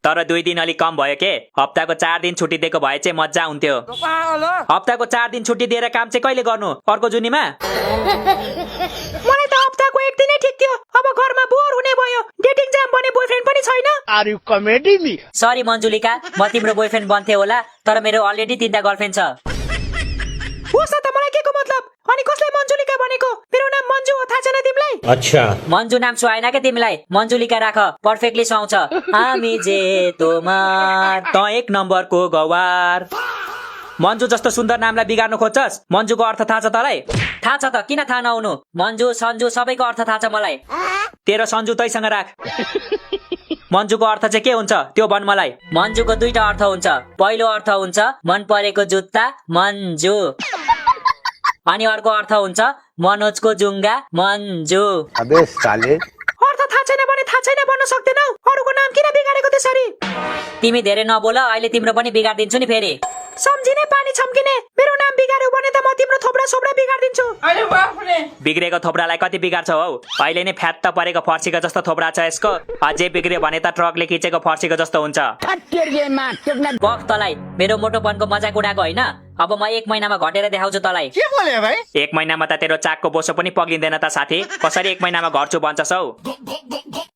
तर 2 दिन अलि कम भयो के। हप्ताको 4 दिन छुट्टी दिएको भए चाहिँ मज्जा हुन्थ्यो। हप्ताको 4 दिन छुट्टी दिएर काम चाहिँ कहिले गर्नु अर्को जुनीमा? मलाई त हप्ताको 1 दिनै ठिक थियो। अब घरमा बोर हुने भयो। डेटिङ जाम बने बोयफ्रेन्ड पनि छैन। Are you comedy me? Sorry Manjulika, म तिम्रो बोयफ्रेन्ड बन्थे होला, तर मेरो अलरेडी 3टा गर्लफ्रेन्ड छ। होस् त मलाई केको मतलब? अनि कसले मन्जुलिका भनेको? मेरो नाम मन्जु हो, थाहा छैन तिमीलाई? अच्छा मन्जु नाम सुहाएन के तिमीलाई? मन्जुलिका राख, पर्फेक्टली सुहाउँछ। हामी जे तोमार त 1 नम्बरको गवार। मन्जु जस्तो सुन्दर नामलाई बिगार्नु खोज्छस्? मन्जुको अर्थ थाहा छ तँलाई? थाहा छ त, किन थाहा नहुनु? मन्जु सन्जु सबैको अर्थ थाहा छ मलाई। तेरो सन्जु तैसँग राख। मन्जुको अर्थ चाहिँ के हुन्छ त्यो भन् मलाई। मन्जुको 2टा अर्थ हुन्छ। पहिलो अर्थ हुन्छ मन परेको जुत्ता मन्जु, अनि अर्को अर्थ हुन्छ मनोजको जुङ्गा मन्जु। अबे साले, अर्थ थाहा छैन भने थाहा छैन भन्न सक्दैनौ? अरूको नाम किन बिगारेको त्यसरी? तिमी धेरै नबोल, अहिले तिम्रो पनि बिगार्दिन्छु नि फेरि। सम्झिने पानी छम्किने। मेरो नाम बिगार्यो भने त म तिम्रो थोप्रा सोप्रा बिगार्दिन्छु। बिग्रेको थोप्रालाई कति बिगार्छौ हौ? अहिले नै फ्यात्त परेको फर्सीको जस्तो थोप्रा छ यसको। अझै बिग्रियो भने त ट्रकले खिचेको फर्सीको जस्तो हुन्छ। बफ तलाई, मेरो मोटोपनको मजाक उडाएको होइन। अब म 1 महिनामा घटेर देखाउँछु तलाई। के बोले भाइ? 1 महिनामा त तेरो चाकको बोसो पनि पग्लिँदैन त साथी। कसरी 1 महिनामा घट्छु भन्छस् हौ?